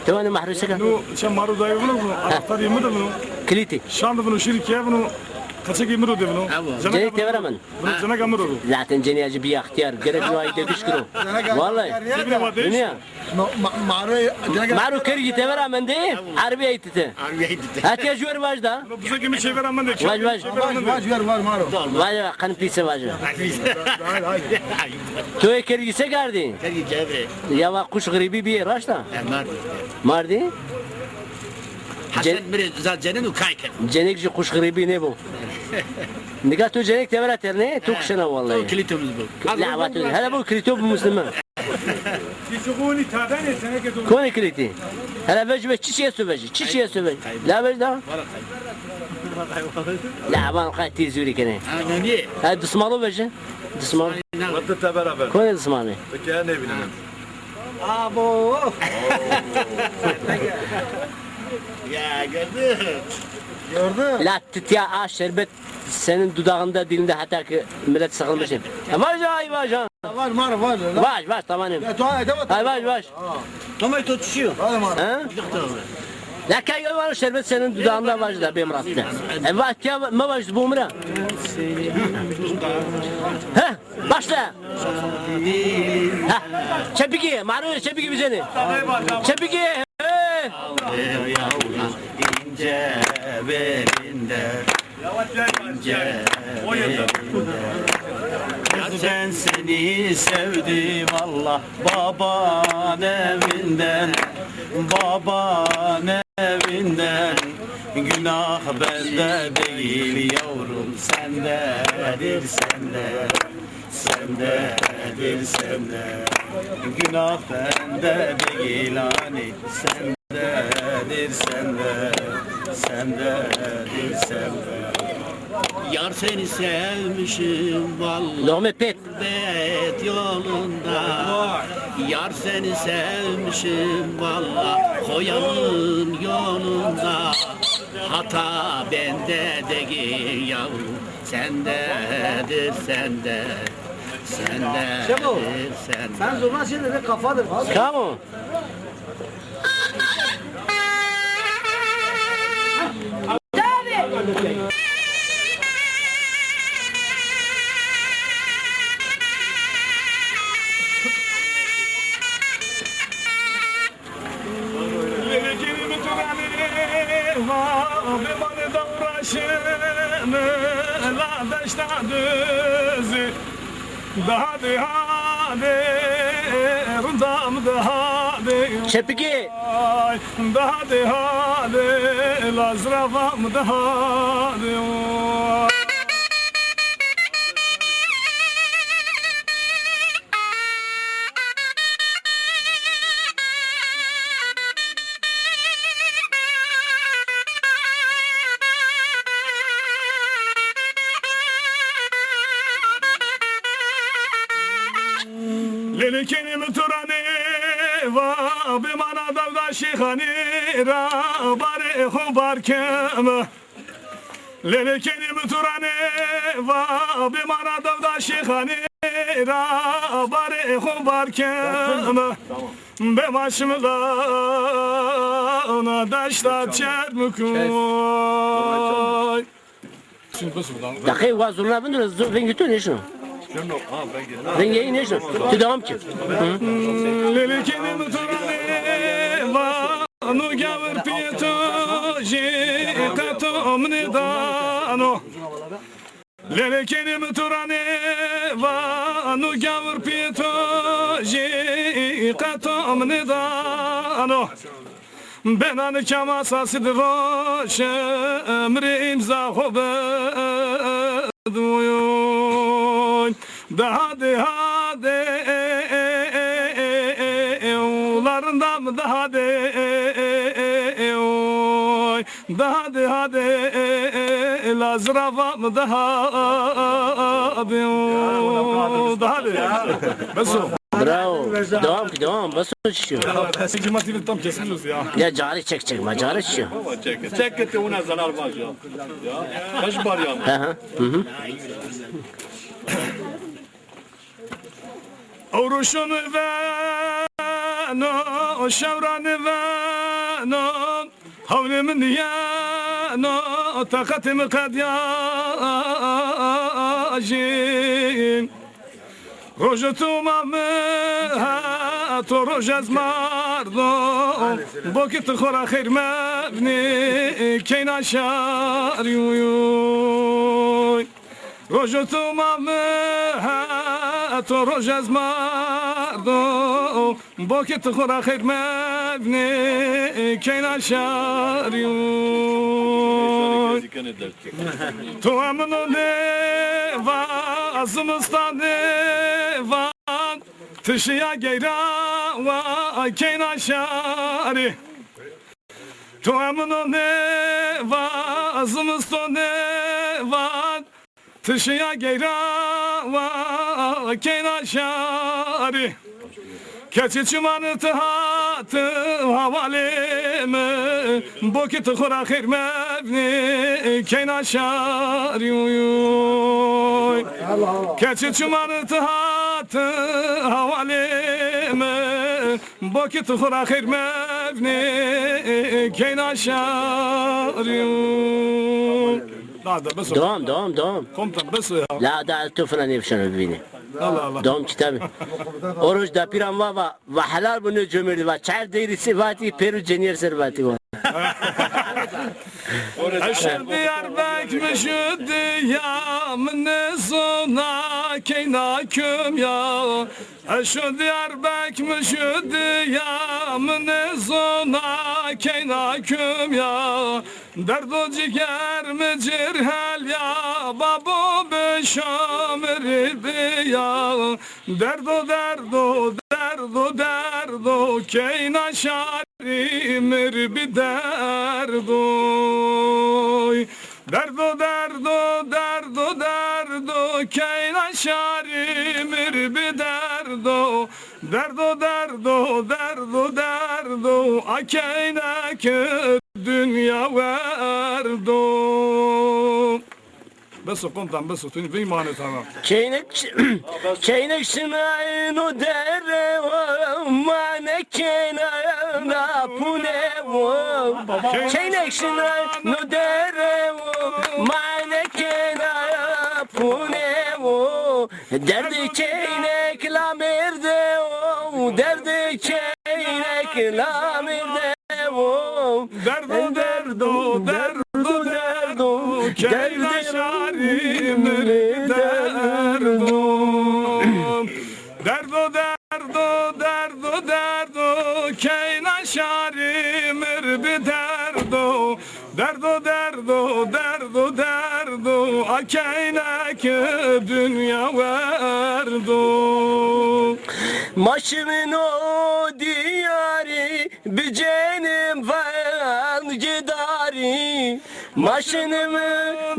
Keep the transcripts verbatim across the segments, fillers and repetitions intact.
Dewanê Mahrûse ke. No, çe maro dayê vino vino, anahtarê mi de vino. Kilîtî. Şan de vino, şirî keye vino, qeçekê mi ro de vino. Ceneka mi ro. Vino ceneka mi ro. Zaten cenîya ci bîya extîyar. Gerek no ay de giş kiro. Vallahi. Sebine va de. Niya. Ma-, ma-, maro, ceneka. Maro kergî tevera mendê, erbîya îtite. Erbîya îtite. Hatiya jû ver vaj da. Buzekê mi çêvera mendê. Vaj, vaj. Vaj, vaj, ver, vaj, maro. Vaj, vaj, qen pîse vaj. Hadi, hadi. To ê kergî se kerdî? Kergî cebre. Ya va quş xirîbî bîyê, raşt a? E, mardî. Mardî? Hasan ce-, mi rê za cenên û kay kerd. Cenêk jî quş xirîbî nêbo. Nika to cenêk tevera ternê, to kişena wellahî. To kilîtê mi zî bo. La va to, hele bo kilîto bimusnime. Konê kilîtî. Hele vej vej, çiçî esto vejî, çiçî esto vejî. La vej da. La van qay tî zûrî kenê. Ha, ne niye? Ha, dismalo vejî. Dismal. Wate te beraber. Konê dismalî. Peki ya ne bileyim. Abo. Ya gördün. Gördün. La titya a şerbet senin dudağında, dilinde, hatta ki millet sıkılmış. E, vaj ay vaj ha. Vaj, mara, vaj. Vaj, vaj, tamam. Ya, tamam, tamam. Ay, vaj, vaj. Tamam, to çişiyor. Hadi, mara. Ha? La kay gel var şerbet senin dudağında vaj da benim rahatsız. E, vaj ya, ma vaj bu umra. Ha? Başla. Ha, çepikî, maro çepikî bizeni. Çepikî, hey! İnce belinde, ince belinde. Ya ben seni sevdim Allah baban evinden, baban evinden. Günah bende değil yavrum, sendedir sende. Sendedir sende, günah bende değil hani, sendedir sende, sendedir sende. Yar seni sevmişim vallahi. Loğme pet. Gurbet yolunda. Yar seni sevmişim vallahi. Koyanın yolunda. Hata bende değil yavrum. Sendedir sende, sendedir sende. Sen zurna şey de kafadır. Tamam. Lêlê kerî mi tu ra nê va, bêmanê dewraşim la deşta duzî. Dahadê hadê, rindam dahadê. Çepikê. Ay, dahadê hadê, la ziravam dahadê. Lêlê kenî mi tu ra nê va, bêmana dewda şêxanî ra barê xo bar keme. Lêlê kenî mi tu ra nê va, bêmana dewda şêxanî ra barê xo bar keme. Bê ma şimila ona deşta Çermûkûy. Daqey wa zurna vindir, vengê tu nêşino. Vengê ey nêşino. Tu devam ki. Lêlê kenî mi tu ra nê va, no gavir pîyê tu jî qeto mi nêdano. Lêlê kenî mi tu ra nê va, no gavir pîyê tu jî qeto mi nêdano. Bênan kema sasî di roşe, mi rê îmza xo bid. Oy, oy. Dahadê hadê, la rindam dahadê, oy. Dahadê hadê, la ziravam dahadê, oy. Dahadê. Bes o. Bravo. Devam ki, devam. Bes o, çişiyo. Çekme, tam kesmiş ya. Ya carî çek, çek, ma carî çişiyo. Çek, çek ki ona zarar var ya. Ya. Kaç bar ya? Hı hı. Hı hı. Ewro şono veno, şewra nêveno. nîyeno, hewnê mi nîyeno, teqetê mi qedîya jî. Rojo tu ma mi heto roj ez merdo, bo ki ti xo ra xeyr mevnî, keyna şarî uy uy. Rojo tu ma mi heto roj ez merdo, bo ki ti xo ra xeyr mevnî, keyna şarî uy. Tu emino nêva, zimistan nêva, ti şiya geyra wa keyna şarî. Tu emino nêva, zimistan nêva, ti şiya geyra wa keyna şarî. Keçê çimanê ti hati hawalê mi, bo ki ti xo ra xeyr mevnî, keyna şarî uy uy. Keçê çimanê ti hati hawalê mi, bo ki ti xo ra xeyr mevnî, keyna şarî uy. Da, da, bes o. Devam, devam, devam. Komutan, bes o ya. La, da tu fina nêvşeno bivînî. Allah Allah. Devam ki tabi. O roj dapîran va, va, va helal bo nê comêrdî, va çar deyrî se vatî, pêro cenîyer ser vatî, va. Eşo Diyarbek mi ju diya, mi nêzona keyna kim ya. Eşo Diyarbek mi ju diya, mi nêzona keyna kim ya. Derdo ciger mi cir helya, babo bi şamiri biya. Derdo, derdo, derdo, derdo, keyna şarî mir bi derdo. Derdo, derdo, derdo, derdo, keyna şarî mir bi derdo. Derdo, derdo, derdo, derdo, a keynek dinya werdo. Bes o komutan, bes o. Tu vî mane tamam. Keynek, keynek şinay no dere o, mane keyna na pune o. Keynek şinay no dere o, mane keyna pune o. Derdê keynek la mêrde o, derdê keynek la mêrde o. Derdo, derdo, derdo, derdo, keyna şarî mir bi derdo. Derdo, derdo, derdo, derdo, keyna şarî mir bi derdo. Derdo, derdo, derdo, derdo, a keynek dinya werdo. Ma şinî no diyarî, bi cenim vel cidarî. Ma şinî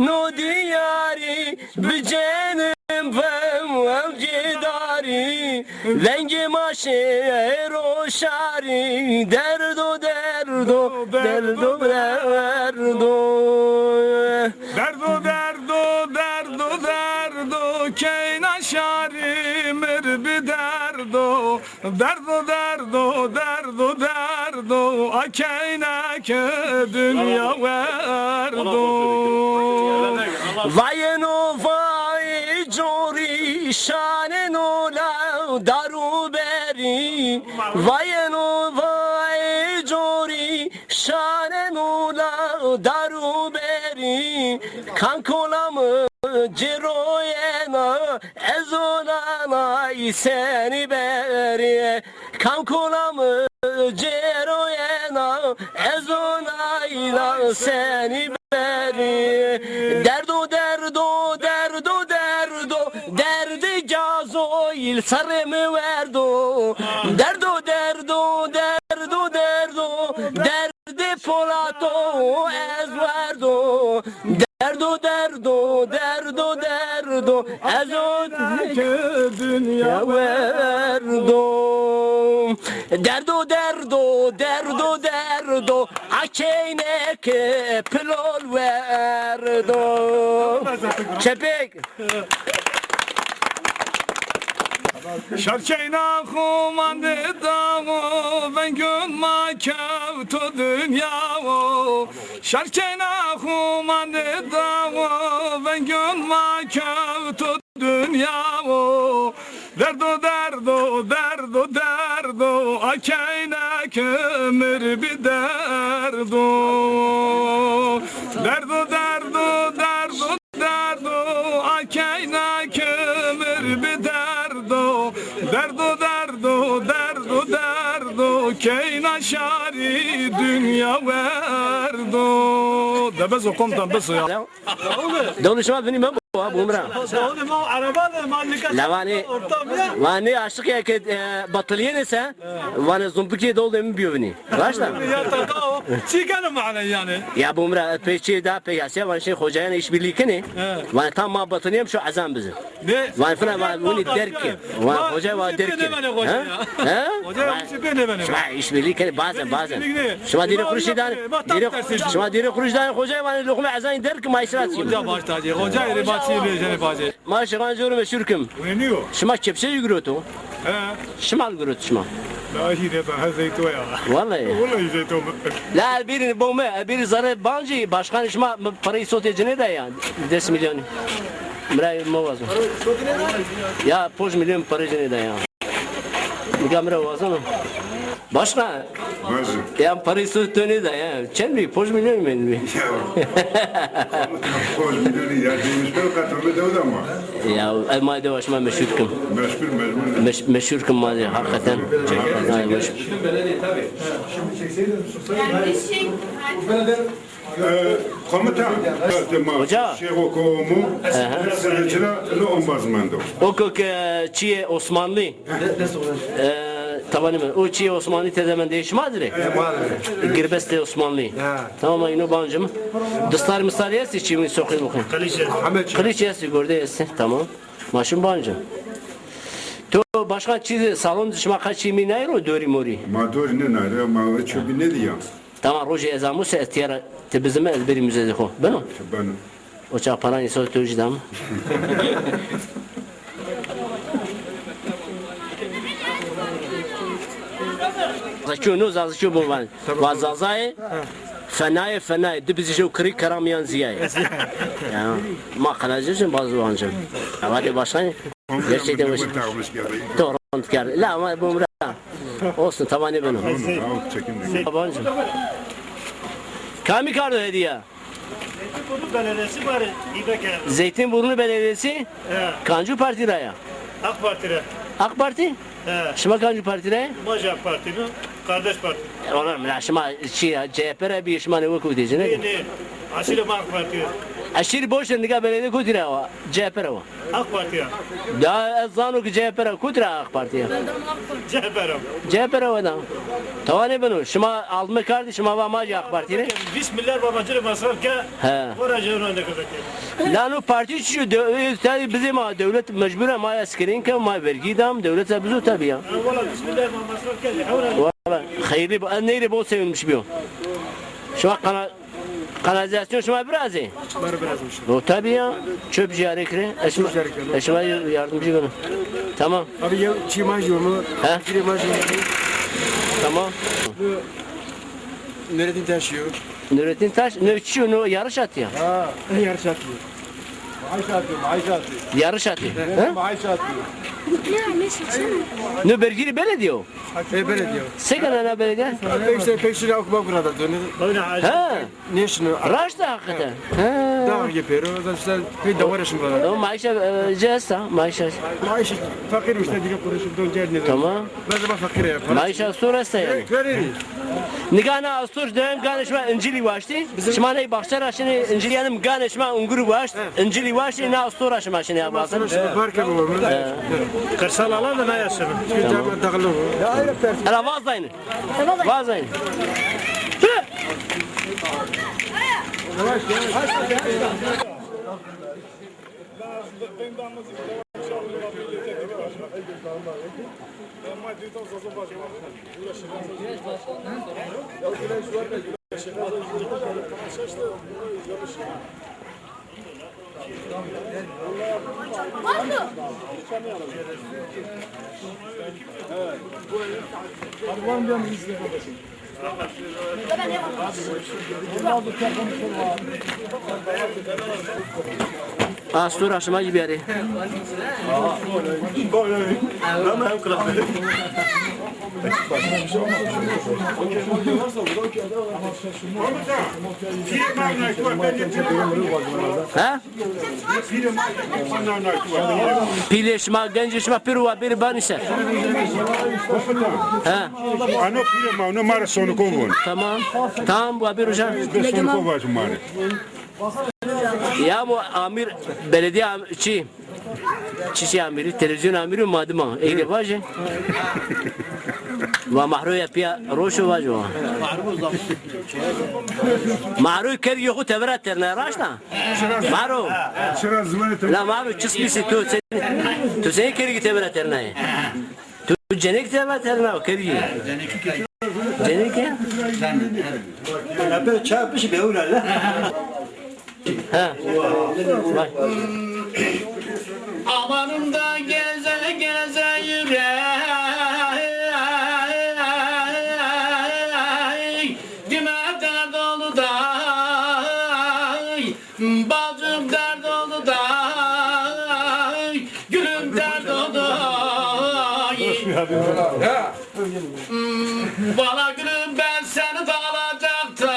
no diyarî, bi cenim vel cidarî. Vengê ma şêro şarî, derdo, derdo, derdo, derdo. Derdo, derdo, derdo, derdo, keyna şarî mir bi derdo. Derdo, derdo, derdo, derdo, a keynek dinya werdo. Vayeno vay corî, şaneno la dar û berî. Vayeno vay corî, şaneno la dar û berî. Kanko la mi cêro yena, ez ona nay senî berî. Kanko la mi cêro yena, ez ona nay senî berî. Derdo, derdo, derdo, derdo, derdê cazoyî li serrê mi werdo. Derdo, derdo, derdo, derdo, derdê polato ez werdo. Derdo, derdo, derdo, derdo, ez o ke dinya werdo. Derdo, derdo, derdo, derdo, a keynek pilol werdo. Çepik. Şarkeyna xo mande dawo, vengün ma kewto dünyawo. Şarkeyna xo mande dawo, vengün ma kewto dünyawo. Derdo, derdo, derdo, derdo, a keynek ömür bi derdo. Derdo, derdo, derdo, derdo, a keyna kömür bi derdo. Derdo, derdo, derdo, derdo, keyna şarî dünya werdo. De beso komutan, beso ya. Dewlê şima vinî me bo, ha, bo mi ra. Dewlê ma araba de, ma nika. La vanê, ortam ya. Vanê aşiq ya ke, e, batıliyene se, vanê zumbikê dewlê mi biyo vinî. Raşt a? Ya ta da o. Çi keno mane yani? Ya bo mi ra, pey çi da, pey ya se, vanê şey xocayana işbirliği kenê. He. Vanê tam ma batıliyem şu ezan bizi. Ne? Vanê fina, vanê winî derg ke. Vanê xoca, vanê derg ke. Ha? Ha? Xoca, bir şey beğenemem. Şima işbirliği kenê bazen, bazen. Şima dîrê xurişî danê, dîrê, şima dîrê xurişî danê xoca, vanê loxme ezanî derg ke, ma îsrat kim. Xoca baş tacı, xoca êrê baş çî bêjene bacê. Ma şixan jor meşhur kim. Weniyo. Şima kepçe jî giroto. He. Şima giroto şima. La hîrê be, he zeyto ya. Vallahi. Vallahi zeyto. La, bîrî bo mi, bîrî zerê bancî, başkan şima parayı sotê cinê de ya. Des milyonî. Miray mi wazo. Ya, ponc milyon para cinê de ya. Nika mi ra wazeno. Başka? Vajim. Ya, parayı sor tönü de ya. Çend bi? Ponc milyon mi bi? Ya. Ponc milyonî ya, değmiş bir katılımı da o da mı? Ya, e, ma de şima meşhur kim. Meşhur, meşhur. Meş-, meşhur kim ma de, hakikaten. Ay, meşhur. E, komutan, hoca. Şêxo ko omo, sirri ci ra no ombaz mendo. O ko ke çiyê Osmanlı. E, tabanî mi? O çiyê Osmanlı tede mendê, şima dir ê? E, ma dir ê. Girbestê Osmanlı. Ha. Tamam, ino bancim. Distar mistarî estî çî mi soqî muqî? Qiliç estî. Qiliç estî, gordê estî. Tamam. Ma şim bancim. To başkan çî salon şima qe çî mi nayro dorî morî? Ma dorî nênayro, ma çobî nêdîya. Tamam, rojê ez amo se ez tîya ra ti bizime, ez berî muzedê xo. Beno? Beno. O çax paranê sor to jî dam. Zazaço no, Zazaço bo van. Va Zazayê, fenayê, fenayê. Di bizî jew kirî keramîyan zîyayê. Ya, ma qelacê jin bazı vancim. Ama de başkan. Gerçekten hoş. To rond kerd. La ama bo mi ra. Olsun, tamam, ne beno. Babancım. Kamî kardo hediye? Zeytinburnu Belediyesi bari, İBK. Zeytinburnu Belediyesi? He. Kancı parti ra ya? AK Parti ra. AK Parti? He. Şima kancı parti ra ya? Ma jî AK Parti mi? Kardeş Parti. E, olur mu la, şima şey ya, CHP ra bi, şima ne vakit diyeceksin, ne? Ne, ne. Aşırı ma AK Parti. Aşırı boş ver, nika belediye kotî ra wa? CHP ra wa. AK Parti ya. Ya ez zano ki CHP ra, kotî ra AK Parti ya? CHP ra. CHP ra wa da. Tawa nêbeno. Şima aldıme kardî, şima va ma jî AK Parti rê. Vîst milyar baba ci rê masraf ke. He. Ora jewra ne kadar ke. La no parti çi de, e, tabi bizim ha, devlet mecbur ma ya skirîn ke, ma vergi dam, devlet bizo tabi ya. Ha, valla vîst milyar baba masraf ke. Valla hayırlı, e, neyre bol sevinmiş bir o. Şima kana Kanalizasyon şima virazê? Ma rê virazmiş. O tabii ya. Çöp ziyaret kire. Eşma, eşma yardımcı olun. Tamam. Abi ya çî ma jî yo mu? He? Çî ma jî yo mu? Tamam. Nurettin Taş yo. Nurettin Taş, ne çi yo, no yarış atı ya? Ha, yarış atı. Maaş atı, maaş atı. Yarış atı. He? Maaş atı. No bergîrî belediye o. E, belediye. Se kena na belediye? Pek se, pek şira okuma burada dönü. Ha. Nêşino. Raşt a hakikaten. Ha. Daha yapıyor. O da işte pek davar yaşım burada. O maaşa, e, cesta, maaşa. Maaş fakir işte, dili konuşup döneceğiz ne? Tamam. Ben de fakir ya. Maaşa sor esta yani. Görüyoruz. Nîgana astor dem ganê şima încîlî waştî. Şima ney baxçe ra şinê încîlî, yanî ganê şima ungurî waşt, încîlî waştî, na astor ra şima şinê ya bazin. Barke baba. Kırsal alan da naya şinê. Tamam. Ela vazdayın. Vazdayın. Astor aşma gibi yeri. Ha? Pîlê şima, gencê şima pêro wa bêrê banî ser. Ha. Ano pîlê ma, no ma ra soniko von. Tamam. Tamam, wa bêro jan. Soniko vajî ma rê. Ya mo amîr, belediye am-, çi? Çiçî amîrî, televîzyon amîrî ma dima. Ey de vaje. Va Mahro ya pîya roşo vajo. Mahro kergî xo tevera terne, raşt a? Mahro. La Mahro, çi spîsî tu sen, tu sen kergî tevera terne? Tu cenêk tevera terne, kergî. Cenêk ya? Ebe çarpış be öyle. Ha. Vay. Amanım da geze geze yürek, dime dert oldu da, bacım dert oldu da, gülüm dert oldu. Valla gülüm, ben seni de alacaktım.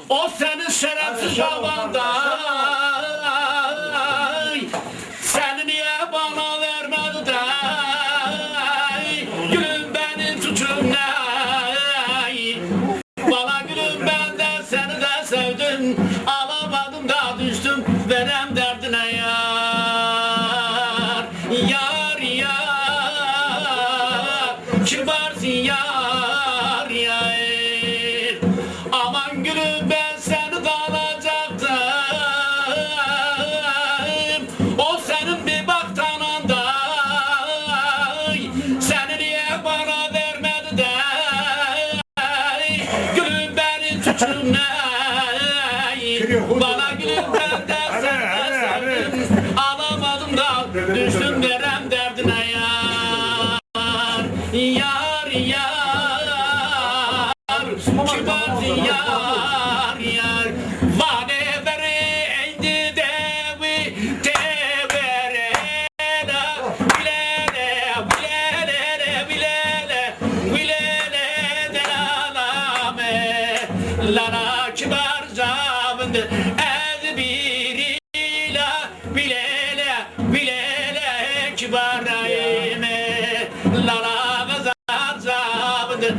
O senin şerefsiz babanda. Seni niye bana vermedi de? Gülüm, benim suçum ne? Valla gülüm, ben de seni de sevdim. Alamadım da düştüm verem derdine yar. Yar, yar, kibarsın yar, yar. Aman gülüm, ben seni de alacaktım. O senin bir baktananda. Seni niye bana vermedi de? Gülüm, benim suçum ne? Valla gülüm, ben de senden sevdim. Alamadım da düştüm verem derdine yar. Yar, yar, kibar yar, yar. Vane veri indi dewi, tevere. Bilele, bilele, bilele, bilele, delalame. Lala kibar zavindi, ez biri la, bilele, bilele, kibar daime. Lala gazar zavindi,